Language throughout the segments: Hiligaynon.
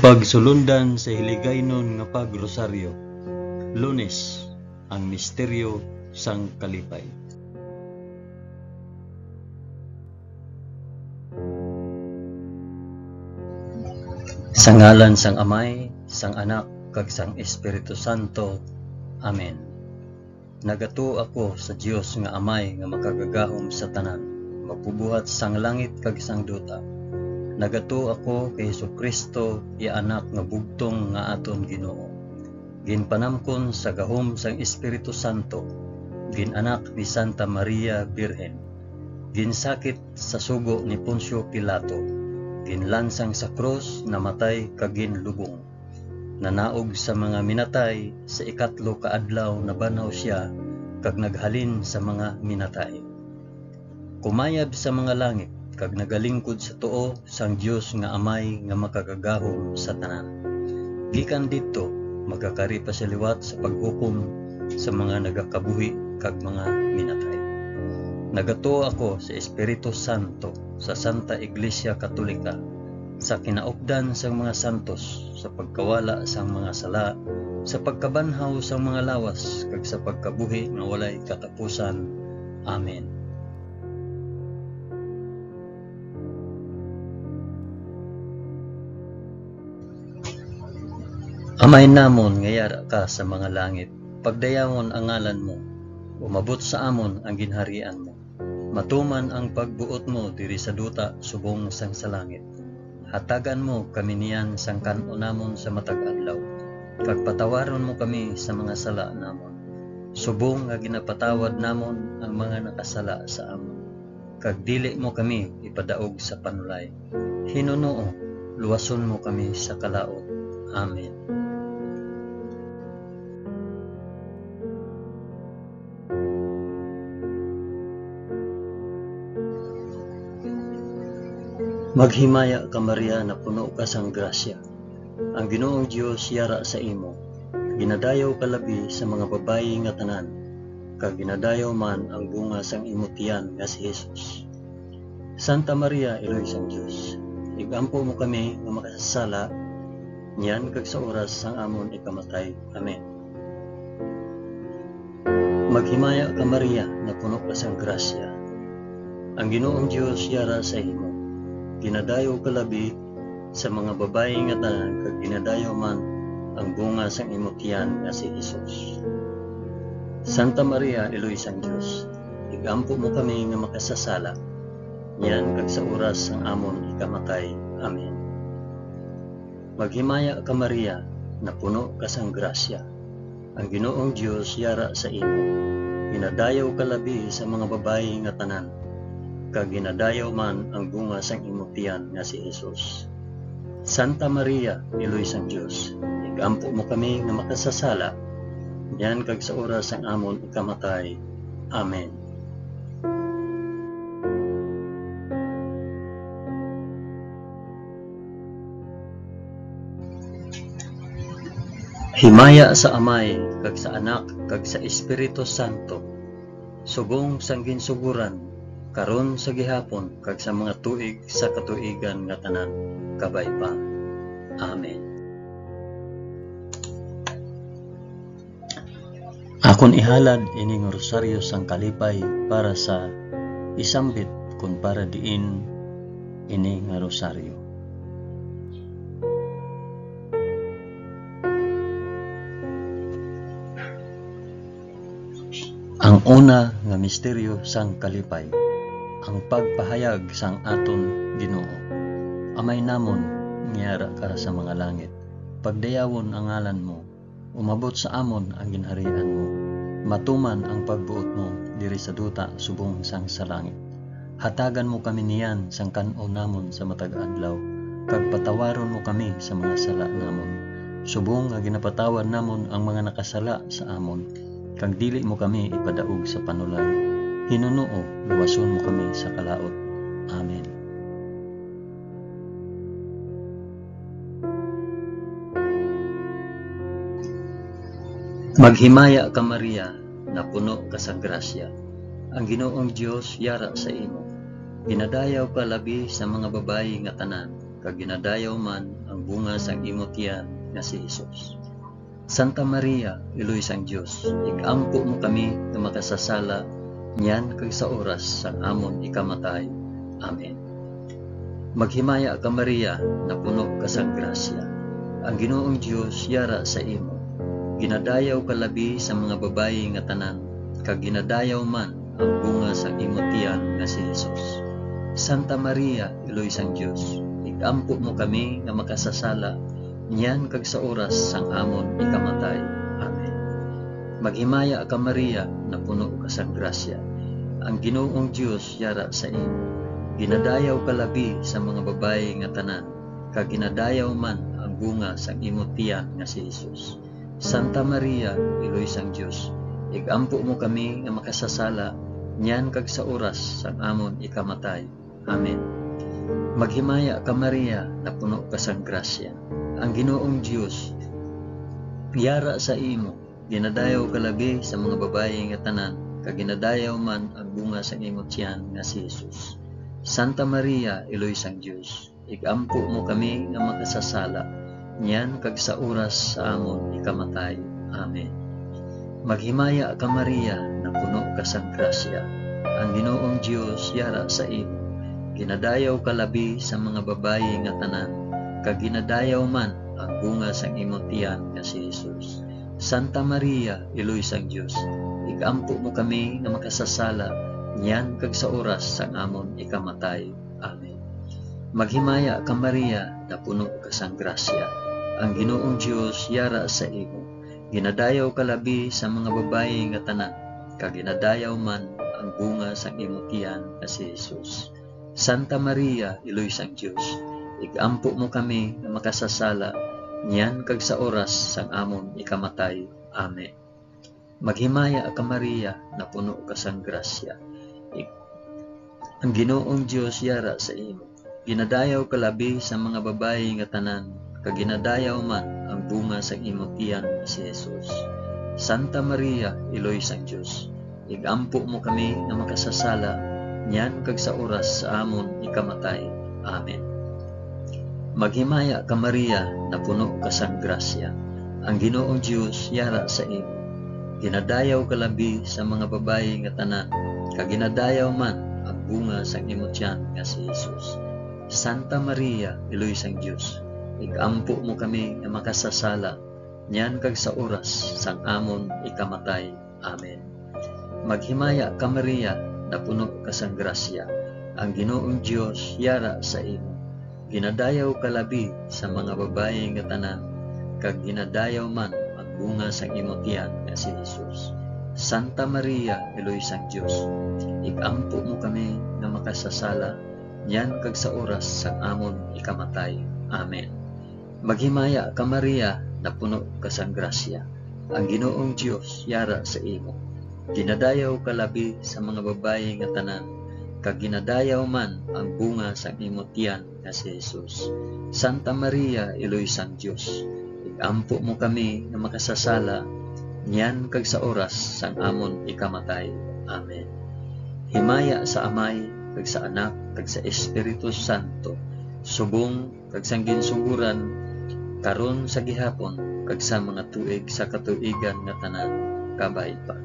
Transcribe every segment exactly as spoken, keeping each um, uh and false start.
Pagsulundan sa Hiligaynon nga Pag-Rosaryo. Lunes, ang misteryo sang kalipay. Sa ngalan sang Amay, sang Anak, kag sang Espiritu Santo. Amen. Nagatuo ako sa Dios nga Amay nga makagagahom sa tanan, magbubuhat sang langit kag sang duta. Nagatuo ako kay Jesu-Cristo, iya Anak nga bugtong nga aton Ginoo. Ginpanamkon sa gahom sang Espiritu Santo, gin-anak ni Santa Maria Birhen, ginsakit sa sugo ni Poncio Pilato, ginlansang sa krus, namatay kag ginlubong. Nanaog sa mga minatay, sa ikatlo ka adlaw nabanhaw sia, kag naghalin sa mga minatay. Kumayab sa mga langit, kag nagalingkod sa tuo sang Dios nga Amay nga makagagahom sa tanan. Gikan didto, magakari pa sia liwat sa paghukom sa mga nagakabuhi kag mga minatay. Nagatuo ako sa Espiritu Santo, sa Santa Iglesia Katolika, sa kinaupdan sang mga santos, sa pagkawala sang mga sala, sa pagkabanhaw sang mga lawas, kag sa pagkabuhi nga walay katapusan. Amen. Amay namon nga yara ka sa mga langit, pagdayawon ang ngalan mo, umabot sa amon ang ginharian mo. Matuman ang pagbuot mo diri sa duta subong sang sa langit. Hatagan mo kami niyan sang kan-on namon sa matag adlaw, kag patawaron mo kami sa mga sala namon, subong nga ginapatawad namon ang mga nakasala sa amon. Kag dili mo kami ipadaog sa panulay. Hinunoo, luwason mo kami sa kalaut. Amen. Maghimaya ka, Maria, napuno ka sang grasya. Ang Ginoong Dios yara sa imo. Ginadayaw ka labi sa mga babayi nga tanan, kag ginadayaw man ang bunga sang imo tiyan nga si Jesus. Santa Maria, Iloy sang Dios, igampo mo kami nga makasasala, niyan kag sa oras sang amon ikamatay. Amen. Maghimaya ka, Maria, napuno ka sang grasya. Ang Ginoong Dios yara sa imo. Ginadayaw ka labi sa mga babayi nga tanan, kag ginadayaw man ang bunga sang imo tiyan nga si Jesus. Santa Maria, Iloy sang Dios, igampo mo kami nga makasasala, niyan kag sa oras sang amon ikamatay. Amen. Maghimaya ka, Maria, napuno ka sang grasya. Ang Ginoong Dios yara sa imo. Ginadayaw ka labi sa mga babayi nga tanan, kag ginadayaw man ang bunga sang imo tiyan nga si Jesus. Santa Maria, Iloy sang Dios, igampo mo kami nga makasasala, niyan kag sa oras sang amon ikamatay. Amen. Himaya sa Amay, kag sa Anak, kag sa Espiritu Santo, subong sang ginsugoran, karon, sa gihapon, kag sa mga tuig sa katuigan nga tanan. Kabay pa. Amen. Akon ihalad ini nga rosaryo sang kalipay para sa isambit kon para diin ini nga rosaryo. Ang una nga misteryo sang kalipay, ang pagpahayag sang aton Ginoo. Amay namon nga yara ka sa mga langit, pagdayawon ang ngalan mo, umabot sa amon ang ginharian mo. Matuman ang pagbuot mo diri sa duta subong sang sa langit. Hatagan mo kami niyan sang kan-on namon sa matag adlaw, kag patawaron mo kami sa mga sala namon, subong nga ginapatawad namon ang mga nakasala sa amon, kag dili mo kami ipadaog sa panulay. Hinunoo, luwason mo kami sa kalaut. Amen. Maghimaya ka, Maria, napuno ka sa grasya. Ang Ginoong Dios yara sa imo. Ginadayaw ka labi sa mga babayi nga tanan, kag ginadayaw man ang bunga sang imo tiyan nga si Jesus. Santa Maria, Iloy sang Dios, ig-ampo mo kami nga makasasala niyan kag sa oras sang amon ikamatay. Amen. Maghimaya ka, Maria, napuno ka sang grasya. Ang Ginoong Dios yara sa imo. Ginadayaw ka labi sa mga babayi nga tanan, kag ginadayaw man ang bunga sang imo tiyan nga si Jesus. Santa Maria, Iloy sang Dios, ig-ampo mo kami nga makasasala niyan kag sa oras sang amon ikamatay. Amen. Maghimaya ka, Maria, napuno ka sang grasya. Ang Ginoong Dios yara sa imo. Ginadayaw ka labi sa mga babayi nga tanan, kag ginadayaw man ang bunga sang imo tiyan nga si Jesus. Santa Maria, Iloy sang Dios, ig-ampo mo kami nga makasasala niyan kag sa oras sang amon ikamatay. Amen. Maghimaya ka, Maria, napuno ka sang grasya. Ang Ginoong Dios yara sa imo. Ginadayaw ka labi sa mga babayi nga tanan, kag ginadayaw man ang bunga sang imo tiyan nga si Jesus. Santa Maria, Iloy sang Dios, ig-ampo mo kami nga makasasala, niyan kag sa oras sa amon ikamatay. Amen. Maghimaya ka, Maria, napuno ka sang grasya. Ang Ginoong Dios yara sa imo. Ginadayaw ka labi sa mga babayi nga tanan, kag ginadayaw man ang bunga sang imo tiyan nga si Jesus. Santa Maria, Iloy sang Dios, ig-ampo mo kami nga makasasala, niyan kag sa oras sang amon ikamatay. Amen. Maghimaya ka, Maria, napuno ka sang grasya. Ang Ginoong Dios yara sa imo. Ginadayaw ka labi sa mga babayi nga tanan, kag ginadayaw man ang bunga sang imo tiyan nga si Jesus. Santa Maria, Iloy sang Dios, ig-ampo mo kami nga makasasala, niyan kag sa oras sang amon ikamatay. Amen. Maghimaya ka, Maria, napuno ka sang grasya. Ig-, ang Ginoong Dios yara sa imo. Ginadayaw ka labi sa mga babayi nga tanan, kag ginadayaw man ang bunga sang imo tiyan nga si Jesus. Santa Maria, Iloy sang Dios, ig-ampo mo kami nga makasasala, niyan kag sa oras sa amon ikamatay. Amen. Maghimaya ka, Maria, napuno ka sang grasya. Ang Ginoong Dios yara sa imo. Ginadayaw ka labi sa mga babayi nga tanan, kag ginadayaw man ang bunga sang imo tiyan nga si Jesus. Santa Maria, Iloy sang Dios, ig-ampo mo kami nga makasasala, niyan kag sa oras sang amon ikamatay. Amen. Maghimaya ka, Maria, napuno ka sang grasya. Ang Ginoong Dios yara sa imo. Ginadayaw ka labi sa mga babayi nga tanan, kag ginadayaw man ang bunga sang imo tiyan nga si Jesus. Santa Maria, Iloy sang Dios, ig-ampo mo kami nga makasasala, niyan kag sa oras sang amon ikamatay. Amen. Maghimaya ka, Maria, napuno ka sang grasya. Ang Ginoong Dios yara sa imo. Ginadayaw ka labi sa mga babayi nga tanan, kag ginadayaw man ang bunga sang imo tiyan nga si Jesus. Santa Maria, Iloy sang Dios, ig-ampo mo kami nga makasasala, niyan kag sa oras sang amon ikamatay. Amen. Himaya sa Amay, kag sa Anak, kag sa Espiritu Santo, subong kag sang ginsugoran, karon, sa gihapon, kag sa mga tuig sa katuigan nga tanan. Kabay pa.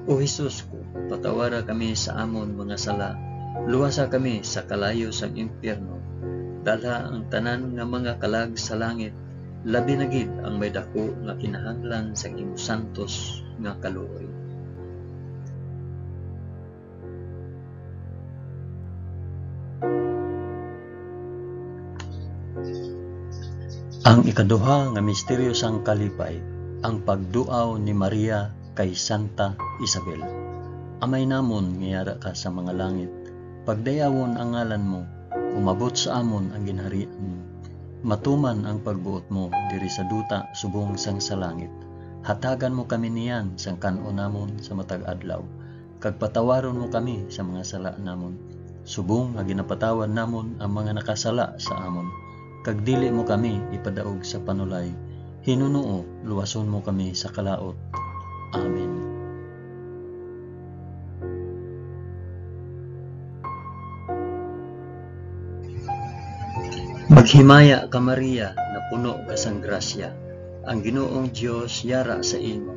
O Jesus ko, patawara kami sa amon mga sala, luwasa kami sa kalayo sang impyerno, dalha ang tanan nga mga kalag sa langit, labi na gid ang may daku nga kinahanglan sang imo santos nga kaluoy. Ang ikaduha nga misteryo sang kalipay, ang pagduaw ni Maria kay Santa Isabel. Amay namon nga yara ka sa mga langit, pagdayawon ang ngalan mo, umabot sa amon ang ginharian mo. Matuman ang pagbuot mo diri sa duta subong sang sa langit. Hatagan mo kami niyan sang kan-on namon sa matag adlaw, kag patawaron mo kami sa mga sala namon, subong nga ginapatawad namon ang mga nakasala sa amon, kag dili mo kami ipadaog sa panulay, hinunoo luwason mo kami sa kalaut. Amen. Maghimaya ka, Maria, nga puno ka sang grasya, ang Ginoong Dios yara sa imo.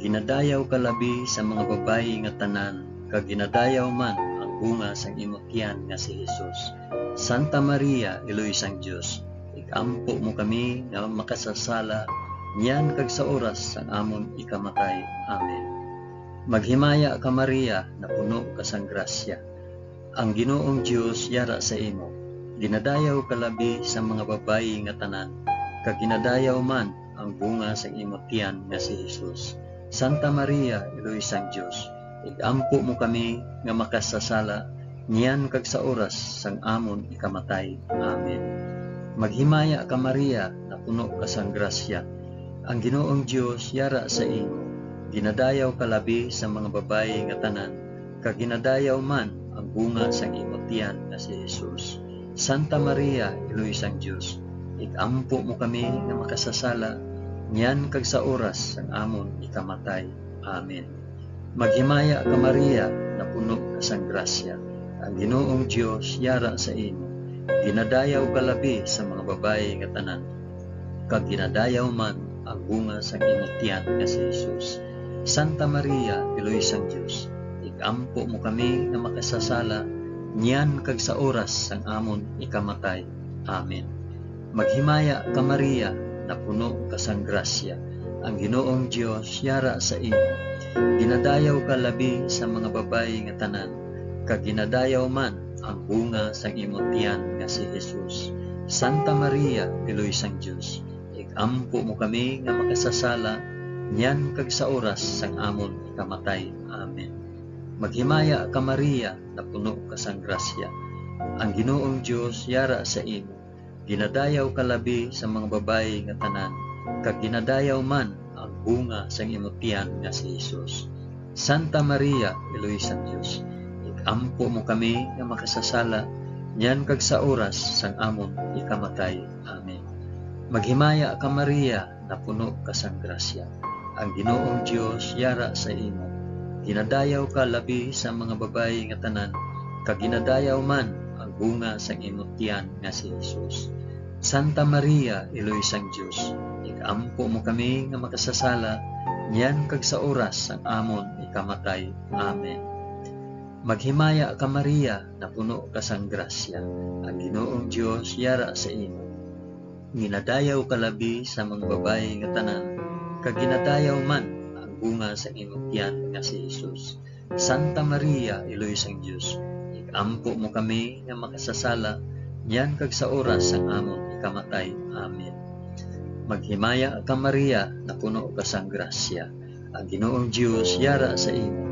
Ginadayaw ka labi sa mga babayi nga tanan, kag ginadayaw man ang bunga sang imo tiyan nga si Jesus. Santa Maria, Iloy sang Dios, ig-ampo mo kami nga makasasala, niyan kag sa oras sang amon ikamatay. Amen. Maghimaya ka, Maria, nga puno ka sang grasya, ang Ginoong Dios yara sa imo. Ginadayaw ka labi sa mga babayi nga tanan, kag ginadayaw man ang bunga sang imo tiyan nga si Jesus. Santa Maria, Iloy sang Dios, ig-ampo mo kami nga makasasala, niyan kag sa oras sang amon ikamatay. Amen. Maghimaya ka, Maria, nga puno ka sang grasya, ang Ginoong Dios yara sa imo. Ginadayaw ka labi sa mga babayi nga tanan, kag ginadayaw man ang bunga sang imo tiyan nga si Jesus. Santa Maria, Iloy sang Dios, ig-ampo mo kami nga makasasala, niyan kag sa oras sang amon ikamatay. Amen. Maghimaya ka, Maria, nga puno ka sang grasya, ang Ginoong Dios yara sa imo. Ginadayaw ka labi sa mga babayi nga tanan, kag ginadayaw man ang bunga sang imo tiyan nga si Jesus. Santa Maria, Iloy sang Dios, ig-ampo mo kami nga makasasala, niyan kag sa oras sang amon ikamatay. Amen. Maghimaya ka, Maria, nga puno ka sang grasya, ang Ginoong Dios yara sa imo. Ginadayaw ka labi sa mga babayi nga tanan, kag ginadayaw man ang bunga sang imo tiyan nga si Jesus. Santa Maria, Iloy sang Dios, ig-ampo mo kami nga makasasala, niyan kag sa oras sang amon ikamatay. Amen. Maghimaya ka, Maria, nga puno ka sang grasya, ang Ginoong Dios yara sa imo. Ginadayaw ka labi sa mga babayi nga tanan, kag ginadayaw man ang bunga sang imo tiyan nga si Jesus. Santa Maria, Iloy sang Dios, ig-ampo mo kami nga makasasala, niyan kag sa oras sang amon ikamatay. Amen. Maghimaya ka, Maria, nga puno ka sang grasya, ang Ginoong Dios yara sa imo. Ginadayaw ka labi sa mga babayi nga tanan, kag ginadayaw man ang bunga sang imo tiyan nga si Jesus. Santa Maria, Iloy sang Dios, ig-ampo mo kami nga makasasala, niyan kag sa oras sang amon ikamatay. Amen. Maghimaya ka, Maria, nga puno ka sang grasya, ang Ginoong Dios yara sa imo. Ginadayaw ka labi sa mga babayi nga tanan, kag ginadayaw man ang bunga sang imong tiyan nga si Jesus. Santa Maria, Iloy sang Dios, ig-ampo mo kami nga makasasala, niyan kag sa oras sang amon ikamatay. Amen. Maghimaya ka, Maria, nga puno ka sang grasya, ang Ginoong Dios yara sa imo.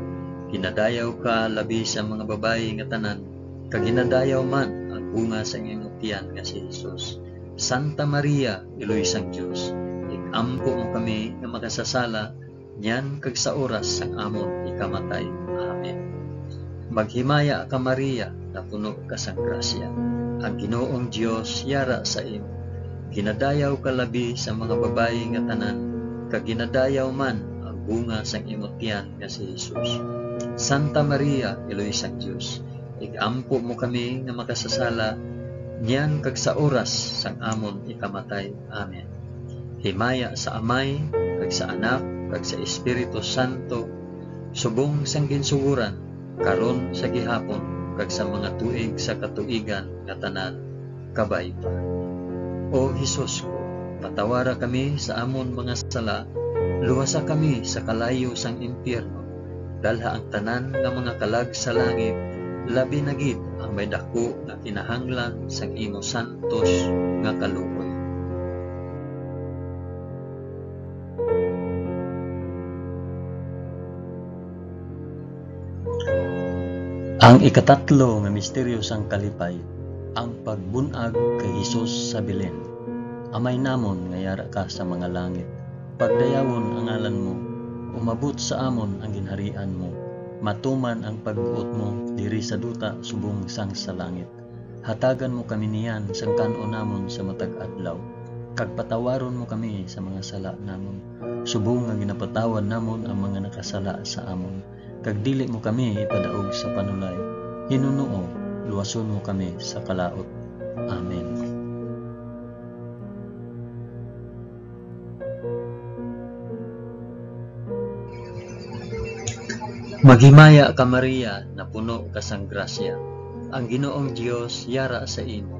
Ginadayaw ka labi sa mga babayi nga tanan, kag ginadayaw man ang bunga sang imong tiyan nga si Jesus. Santa Maria, Iloy sang Dios, ig-ampo mo kami nga makasasala, niyan kag sa oras sang amon ikamatay. Amen. Maghimaya ka, Maria, nga puno ka sang grasya, ang Ginoong Dios yara sa imo. Ginadayaw ka labi sa mga babayi nga tanan, kag ginadayaw man ang bunga sang imo tiyan nga si Jesus. Santa Maria, Iloy sang Dios, ig-ampo mo kami nga makasasala, niyan kag sa oras sang amon ikamatay. Amen. Himaya sa Amay, kag sa Anak, kag sa Espiritu Santo, subong sang ginsugoran, karon, sa gihapon, kag sa mga tuig sa katuigan nga tanan. Kabay pa. O Jesus ko, patawara kami sa amon mga sala, luwasa kami sa kalayo sang impyerno, dalha ang tanan nga mga kalag sa langit, labi na gid ang may daku nga kinahanglan sang imo santos nga kaluoy. Ang ikatatlo nga misteryo sang kalipay, ang pagbun-ag kay Jesus sa Belen. Amay namon nga yara ka sa mga langit, pagdayawon ang ngalan mo, umabot sa amon ang ginharian mo, matuman ang pagbuot mo diri sa duta subong sang sa langit. Hatagan mo kami niyan sang kan-on namon sa matag adlaw, kag patawaron mo kami sa mga sala namon, subong nga ginapatawad namon ang mga nakasala sa amon, kag dili mo kami ipadaog sa panulay. Hinunoo, luwason mo kami sa kalaut. Amen. Maghimaya ka, Maria, napuno ka sang grasya. Ang Ginoong Dios yara sa imo.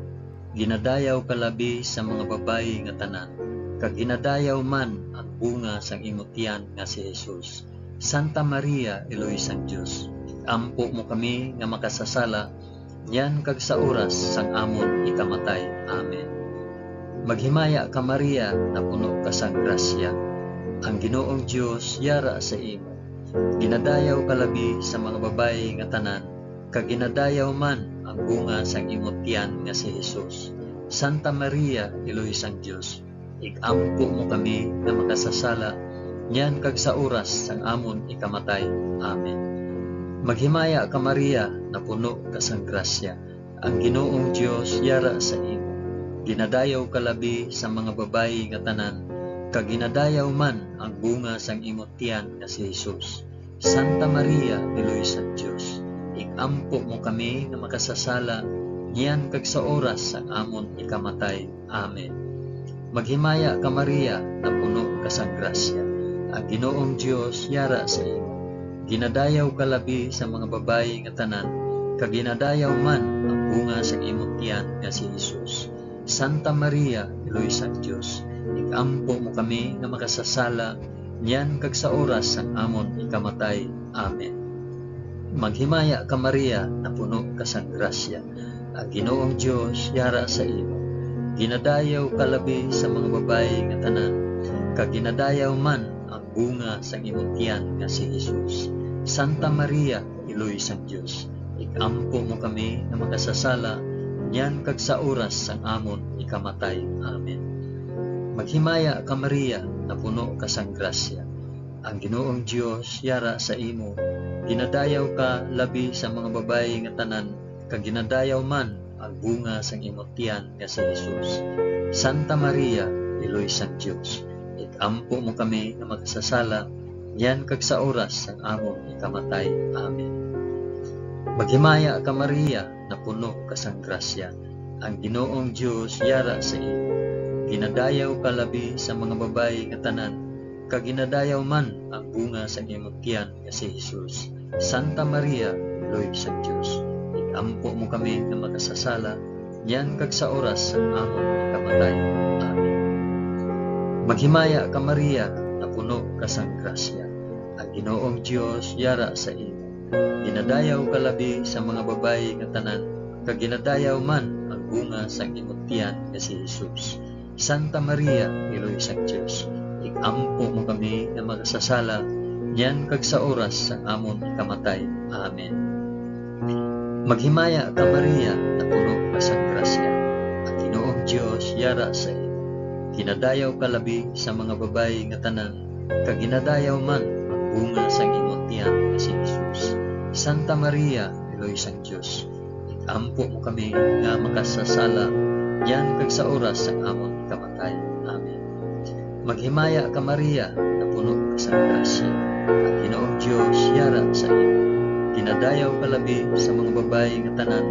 Ginadayaw ka labi sa mga babayi nga tanan, kag ginadayaw man ang bunga sang imo tiyan nga si Jesus. Santa Maria, Iloy sang Dios, ampo mo kami nga makasasala, niyan kag sa oras sang amon ikamatay. Amen. Maghimaya ka, Maria, napuno ka sang grasya. Ang Ginoong Dios yara sa imo. Ginadayaw ka labi sa mga babayi nga tanan, kag ginadayaw man ang bunga sang imo tiyan nga si Jesus. Santa Maria, Iloy sang Dios, ig-ampo mo kami nga makasasala, niyan kag sa oras sang amon ikamatay. Amen. Maghimaya ka, Maria, napuno ka sang grasya. Ang Ginoong Dios yara sa imo. Ginadayaw ka labi sa mga babayi nga tanan, kag ginadayaw man ang bunga sang imo tiyan nga si Jesus. Santa Maria, Iloy sang Dios, ig-ampo mo kami nga makasasala, niyan kag sa oras sang amon ikamatay. Amen. Maghimaya ka, Maria, napuno ka sang grasya. Ang Ginoong Dios yara sa imo. Ginadayaw ka labi sa mga babayi nga tanan, kag ginadayaw man ang bunga sang imo tiyan nga si Jesus. Santa Maria, Iloy sang Dios, ig-ampo mo kami nga makasasala, niyan kag sa oras sang amon ikamatay. Amen. Maghimaya ka, Maria, napuno ka sang grasya. Ang Ginoong Dios yara sa imo. Ginadayaw ka labi sa mga babayi nga tanan, kag ginadayaw man ang bunga sang imo tiyan nga si Jesus. Santa Maria, Iloy sang Dios, ig-ampo mo kami nga makasasala, niyan kag sa oras sang amon ikamatay. Amen. Maghimaya ka, Maria, napuno ka sang grasya. Ang Ginoong Dios yara sa imo. Ginadayaw ka labi sa mga babayi nga tanan, kag ginadayaw man ang bunga sang imo tiyan nga si Jesus. Santa Maria, Iloy sang Dios, ig-ampo mo kami nga makasasala, niyan kag sa oras sang amon ikamatay. Amen. Maghimaya ka, Maria, napuno ka sang grasya. Ang Ginoong Dios yara sa imo. Ginadayaw ka labi sa mga babayi nga tanan, kag ginadayaw man ang bunga sang imo tiyan nga si Jesus. Santa Maria, Iloy sang Dios, ig-ampo mo kami nga makasasala, niyan kag sa oras sang amon ikamatay. Amen. Maghimaya ka, Maria, napuno ka sang grasya. Ang Ginoong Dios yara sa imo. Ginadayaw ka labi sa mga babayi nga tanan, kag ginadayaw man ang bunga sang imo tiyan nga si Jesus. Santa Maria, Iloy sang Dios, ig-ampo mo kami nga makasasala, niyan kag sa oras sang amon ikamatay. Amen. Maghimaya ka, Maria, napuno ka sang grasya. Ang Ginoong Dios yara sa imo. Ginadayaw ka labi sa mga babayi nga tanan, kag ginadayaw man ang bunga sang imo tiyan nga si Jesus. Santa Maria, Iloy sang Dios, ig-ampo mo kami nga makasasala, niyan kag sa oras sang amon ikamatay. Amen. Maghimaya ka, Maria, napuno ka sang grasya. Ang Ginoong Dios yara sa imo. Ginadayaw ka labi sa mga babayi nga tanan,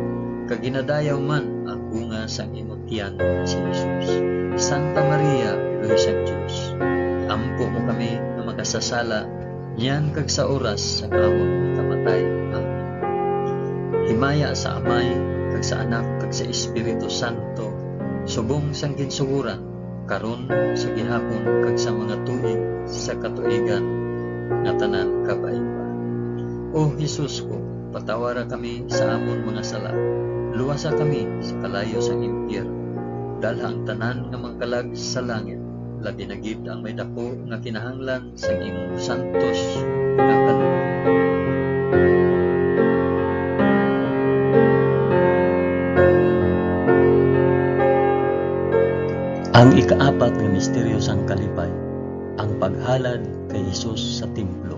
kag ginadayaw man ang bunga sang imo tiyan, si Jesus. Santa Maria, Iloy sang Dios, ampo mo kami nga makasasala, niyan kag sa oras sang amon ikamatay. Amen. Himaya sa Amay, kag sa Anak, kag sa Espiritu Santo, subong sang ginsugoran, karon, sa gihapon, kag sa mga tuig sa katuigan nga tanan. Kabay pa. O Jesus ko, patawara kami sa amon mga sala, luwasa kami sa kalayo sang impyerno, dalha ang tanan nga mga kalag sa langit, labi na gid ang may daku nga kinahanglan sang imong santos nga kalooban. Ang ikaapat nga misteryo sang kalipay, ang paghalad kay Jesus sa templo.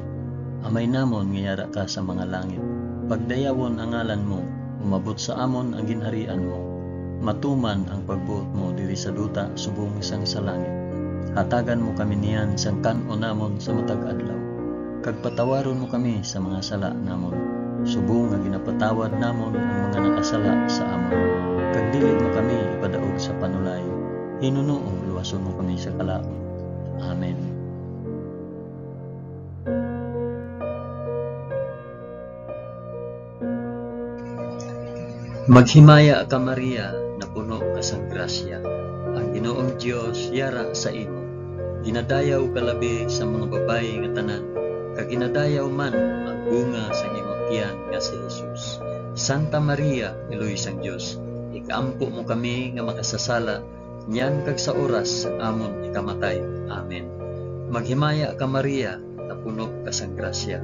Amay namon nga yara ka sa mga langit, pagdayawon ang ngalan mo, umabot sa amon ang ginharian mo, matuman ang pagbuot mo diri sa duta subong sang sa langit. Hatagan mo kami niyan sang kan-on namon sa matag adlaw, kag patawaron mo kami sa mga sala namon, subong nga ginapatawad namon ang mga nakasala sa amon, kag dili mo kami ipadaog sa panulay, hinunoo luwason mo kami sa kalaut. Amen. Maghimaya ka, Maria, napuno ka sang grasya. Ang Ginoong Dios yara sa imo. Ginadayaw ka labi sa mga babayi nga tanan, kag ginadayaw man ang bunga sang imong tiyan nga si Jesus. Santa Maria, Iloy sang Dios, ig-ampo mo kami nga makasasala, niyan kag sa oras sang amon ikamatay. Amen. Maghimaya ka, Maria, napuno ka sang grasya.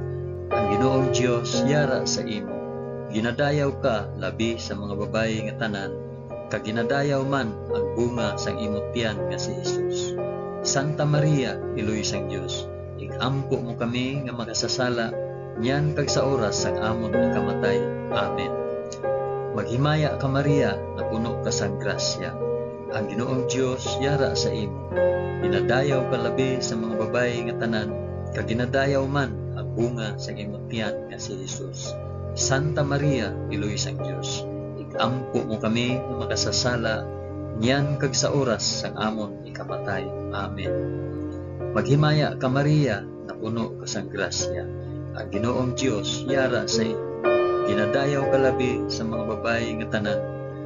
Ang Ginoong Dios yara sa imo. Ginadayaw ka labi sa mga babayi nga tanan, kag ginadayaw man ang bunga sang imo tiyan nga si Jesus. Santa Maria, Iloy sang Dios, ig-ampo mo kami nga makasasala, niyan kag sa oras sang amon ikamatay. Amen. Maghimaya ka, Maria, napuno ka sang grasya. Ang Ginoong Dios yara sa imo. Ginadayaw ka labi sa mga babayi nga tanan, kag ginadayaw man ang bunga sang imo tiyan nga si Jesus. Santa Maria, Iloy sang Dios, ig-ampo mo kami nga makasasala, niyan kag sa oras sang amon ikamatay. Amen. Maghimaya ka, Maria, napuno ka sang grasya. Ang Ginoong Dios yara sa imo. Ginadayaw ka labi sa mga babayi nga tanan,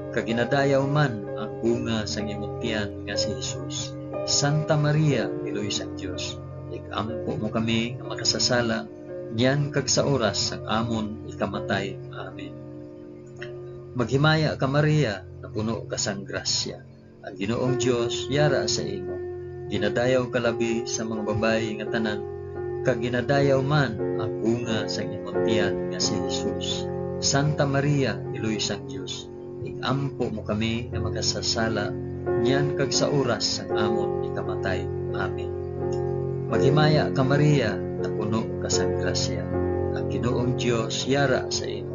kag ginadayaw man ang bunga sang imo tiyan nga si Jesus. Santa Maria, Iloy sang Dios, ig-ampo mo kami nga makasasala, niyan kag sa oras sang amon ikamatay. Amen. Maghimaya ka, Maria, napuno ka sang grasya. Ang Ginoong Dios yara sa imo. Ginadayaw ka labi sa mga babayi nga tanan, kag ginadayaw man ang bunga sang imong tiyan nga si Jesus. Santa Maria, Iloy sang Dios, ig-ampo mo kami nga makasasala, niyan kag sa oras sang amon ikamatay. Amen. Maghimaya ka, Maria, napuno ka sang grasya. Ang Ginoong Dios yara sa imo.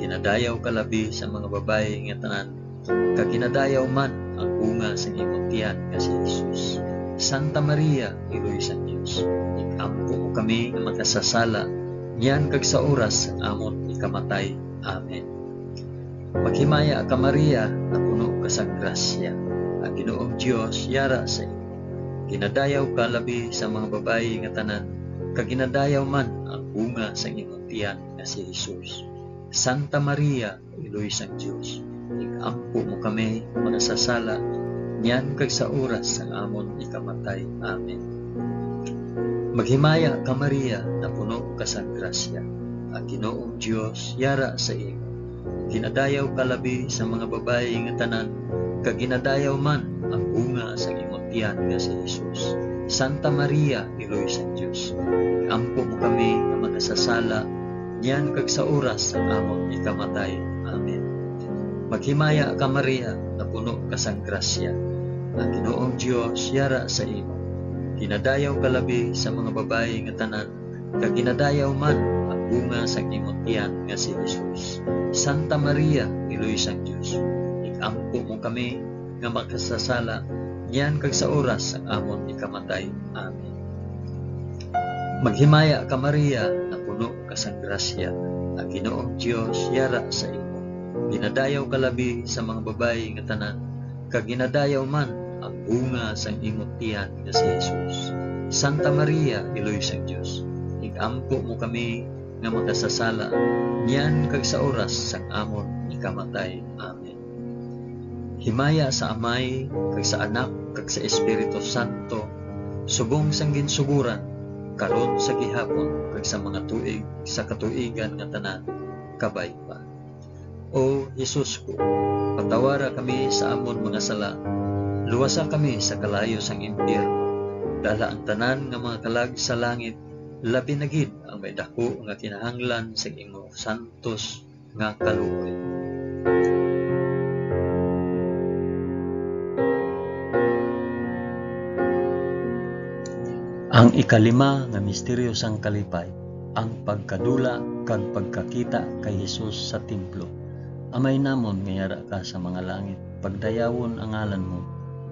Ginadayaw ka labi sa mga babayi nga tanan, kag ginadayaw man ang bunga sang imong tiyan nga si Jesus. Santa Maria, Iloy sang Dios, ig-ampo mo kami nga makasasala, niyan kag sa oras sang amon ikamatay. Amen. Maghimaya ka, Maria, napuno ka sang grasya. Ang Ginoong Dios yara sa imo. Ginadayaw ka labi sa mga babayi nga tanan, kag ginadayaw man ang bunga sang imong tiyan nga si Jesus. Santa Maria, Iloy sang Dios, ig-ampo mo kami nga makasasala, niyan kag sa oras sang amon ikamatay. Amen. Maghimaya ka, Maria, napuno ka sang grasya. Ang Ginoong Dios yara sa imo. Ginadayaw ka labi sa mga babayi nga tanan, kag ginadayaw man ang bunga sang imong tiyan nga si Jesus. Santa Maria, Iloy sang Dios, ig-ampo mo kami nga makasasala, niyan kag sa oras sang amon ikamatay. Amen. Maghimaya ka, Maria, napuno ka sang grasya. Ang Ginoong Dios yara sa imo. Ginadayaw ka labi sa mga babayi nga tanan, kag ginadayaw man ang bunga sang imong tiyan nga si Jesus. Santa Maria, Iloy sang Dios, ig-ampo mo kami nga makasasala, niyan kag sa oras sang amon ikamatay. Amen. Maghimaya ka, Maria, napuno ka sang grasya, ang Ginoong Dios yara sa imo. Ginadayaw ka labi sa mga babayi nga tanan, kag ginadayaw man ang bunga sang imong tiyan nga si Jesus. Santa Maria, Iloy sang Dios, ig-ampo mo kami nga makasasala, niyan kag sa oras sang amon ikamatay. Amen. Himaya sa Amay, kag sa Anak, kag sa Espiritu Santo, subong sang ginsugoran, karon, sa gihapon, kag sa mga tuig sa katuigan nga tanan. Kabay pa. O Jesus ko, patawara kami sa amon mga sala, luwasa kami sa kalayo sang impyerno, dala ang tanan nga mga kalag sa langit, labi na gid ang may daku nga kinahanglan sang imong santos nga kaluoy. Ang ikalima nga misteryo sang kalipay, ang pagkadula kag pagkakita kay Jesus sa templo. Amay namon nga yara ka sa mga langit, pagdayawon ang ngalan mo.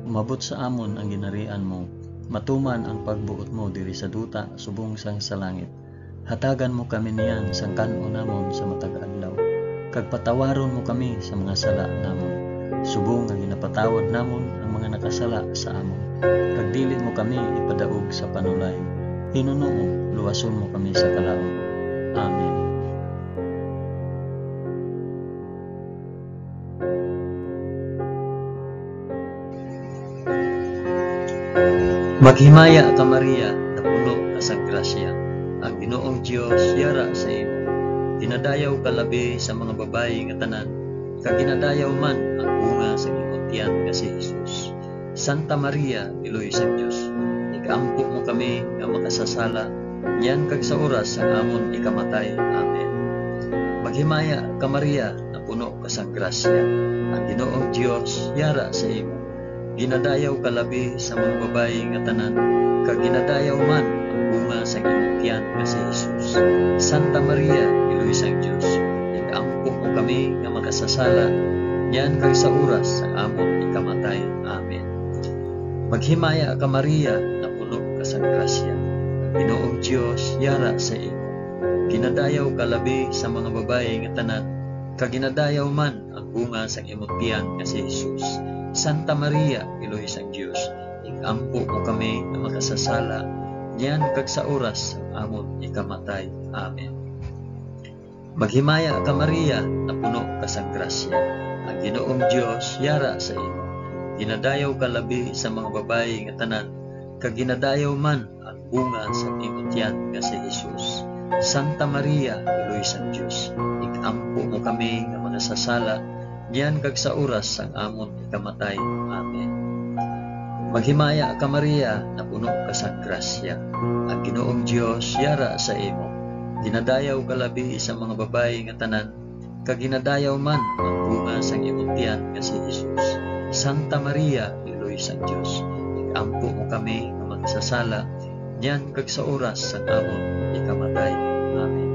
Umabot sa amon ang ginharian mo. Matuman ang pagbuot mo diri sa duta subong sang sa langit. Hatagan mo kami niyan sang kan-on namon sa matag adlaw, kag patawaron mo kami sa mga sala namon, subong nga ginapatawad namon ang mga nakasala sa amon. Kag dili mo kami ipadaog sa panulay. Hinunoo, luwason mo kami sa kalaut. Amen. Maghimaya ka, Maria, napuno ka sang grasya. Ang Ginoong Dios yara sa imo. Ginadayaw ka labi sa mga babayi nga tanan, kag ginadayaw man ang bunga sang imong tiyan nga si Jesus. Santa Maria, Iloy sang Dios, ig-ampo mo kami nga makasasala, niyan kag sa oras sang amon ikamatay. Amen. Maghimaya ka, Maria, napuno ka sang grasya. Ang Ginoong Dios yara sa imo. Ginadayaw ka labi sa mga babayi nga tanan, kag ginadayaw man ang bunga sang imong tiyan nga si Jesus. Santa Maria, Iloy sang Dios, ig-ampo mo kami nga makasasala, niyan kag sa oras sang amon ikamatay. Amen. Maghimaya ka, Maria, napuno ka sang grasya. Ang Ginoong Dios yara sa imo. Ginadayaw ka labi sa mga babayi nga tanan, kag ginadayaw man ang bunga sang imong tiyan nga si Jesus. Santa Maria, Iloy sang Dios, ig-ampo mo kami nga makasasala, niyan kag sa oras sang amon ikamatay. Amen. Maghimaya ka, Maria, napuno ka sang grasya. Ang Ginoong Dios yara sa imo. Ginadayaw ka labi sa mga babayi nga tanan, kag ginadayaw man ang bunga sa imong tiyan nga si Jesus. Santa Maria, Iloy sang Dios, ig-ampo mo kami nga makasasala, niyan kag sa oras sang amon ikamatay. Amen. Maghimaya ka, Maria, napuno ka sang grasya. Ang Ginoong Dios yara sa imo. Ginadayaw ka labi sa mga babayi nga tanan, kag ginadayaw man ang bunga sang imong tiyan nga si Jesus. Santa Maria, Iloy sang Dios, ig-ampo mo kami nga makasasala, niyan kag sa oras sang amon ikamatay. Amen.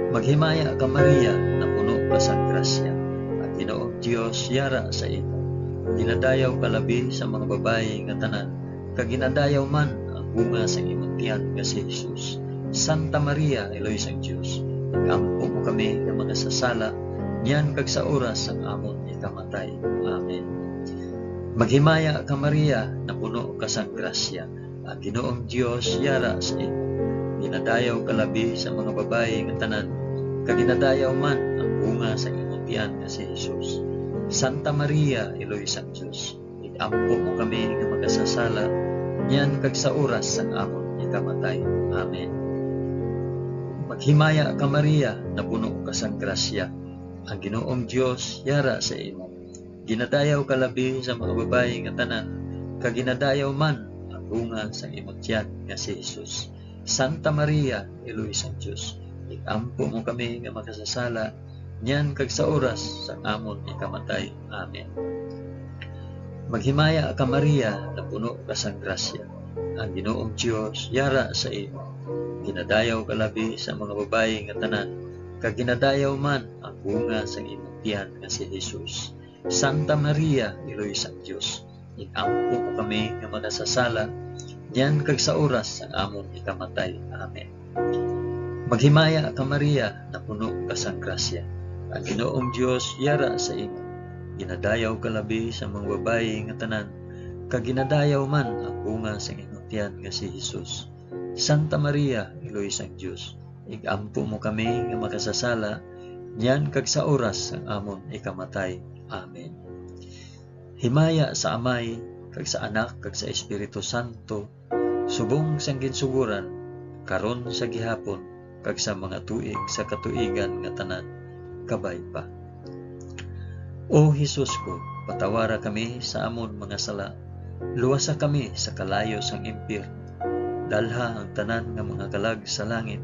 Maghimaya ka, Maria, napuno ka sang grasya. Ang Ginoong Dios yara sa imo. Ginadayaw ka labi sa mga babayi nga tanan, kag ginadayaw man ang bunga sang imong tiyan nga si Jesus. Santa Maria, Iloy sang Dios, ig-ampo mo kami nga makasasala, niyan kag sa oras sang amon ikamatay. Amen. Maghimaya ka, Maria, napuno ka sang grasya. Ang Ginoong Dios yara sa imo. Ginadayaw ka labi sa mga babayi nga tanan, kag ginadayaw man ang bunga sang imong tiyan nga si Jesus. Santa Maria, Iloy sang Dios, ig-ampo mo kami nga makasasala, niyan kag sa oras sang amon ikamatay. Amen. Maghimaya ka, Maria, napuno ka sang grasya. Ang Ginoong Dios yara sa imo. Ginadayaw ka labi sa mga babayi nga tanan, kag ginadayaw man ang bunga sang imong tiyan nga si Jesus. Santa Maria, Iloy sang Dios, ig-ampo mo kami nga makasasala, niyan kag sa oras sang amon ikamatay. Amen. Maghimaya ka, Maria, napuno ka sang grasya. Ang Ginoong Dios yara sa imo. Ginadayaw ka labi sa mga babayi nga tanan, kag ginadayaw man ang bunga sang imong tiyan nga si Jesus. Santa Maria, Iloy sang Dios, ig-ampo mo kami nga makasasala, niyan kag sa oras sang amon ikamatay. Amen. Maghimaya ka, Maria, napuno ka sang grasya. Ang Ginoong Dios yara sa imo. Ginadayaw ka labi sa mga babayi nga tanan, kag ginadayaw man ang bunga sang imong tiyan nga si Jesus. Santa Maria, Iloy sang Dios, ig-ampo mo kami nga makasasala, niyan kag sa oras sang amon ikamatay. Amen. Himaya sa Amay, kag sa Anak, kag sa Espiritu Santo, subong sang ginsugoran, karon sa gihapon, kag sa mga tuig sa katuigan nga tanan. Kabay pa. O Jesus ko, patawara kami sa amon mga sala, luwasa kami sa kalayo sang impyerno, dalha ang tanan nga mga kalag sa langit,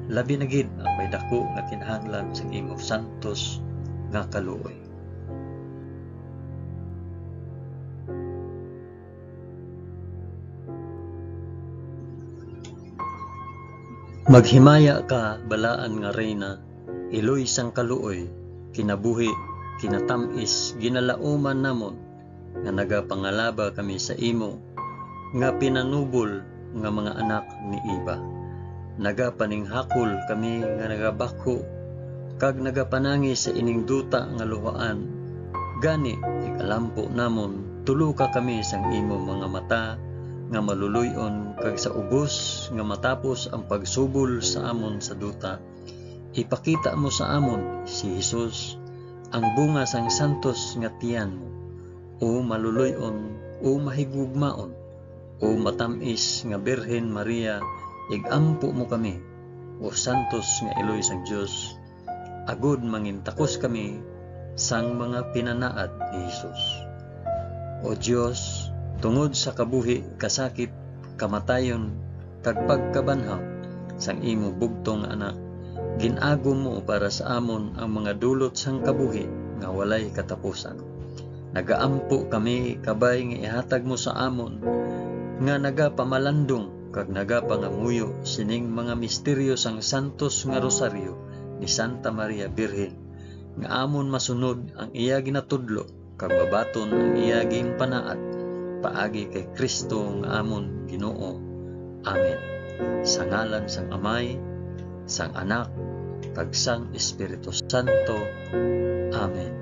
labi na gid ang may daku nga kinahanglan sang imong santos nga kaluoy. Maghimaya ka, balaan nga Reyna, iloy sang kaluoy, kinabuhi, kinatamis, ginalauman namon, nga nagapangalaba kami sa imo, nga pinanubol nga mga anak ni Eva. Nagapaninghakol kami nga nagabakho, kag nagapanangis sa ining duta nga luhaan. Gani, ikalampo namon, tuloka kami sang imo mga mata nga maluloy-on, kag sa ubos nga matapos ang pagsubol sa amon sa duta, ipakita mo sa amon si Jesus, ang bunga sang santos nga tiyan mo. O maluloy-on, o mahigugmaon, o matam-is nga Birhen Maria, ig-ampo mo kami, o santos nga iloy sang Dios, agod mangintakos kami sang mga pinanaad ni Jesus. O Dios, tungod sa kabuhi, kasakit, kamatayon, kag pagkabanhaw sang imo bugtong nga Anak, gin-agom mo para sa amon ang mga dulot sang kabuhi nga walay katapusan. Nagaampo kami kabay nga ihatag mo sa amon nga nagapamalandong kag nagapangamuyo sining mga misteryo sang santos nga rosaryo ni Santa Maria Birhen, nga amon masunod ang iya ginatudlo kag mabaton ang iya ginpanaad, paagi kay Cristo nga amon Ginoo. Amen. Sa ngalan sang Amay, sang Anak, kag sang Espiritu Santo. Amen.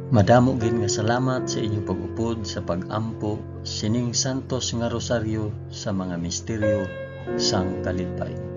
Madamo gid nga salamat sa inyong pag-upod sa pag-ampo sining santos nga rosaryo sa mga misteryo sang kalipay.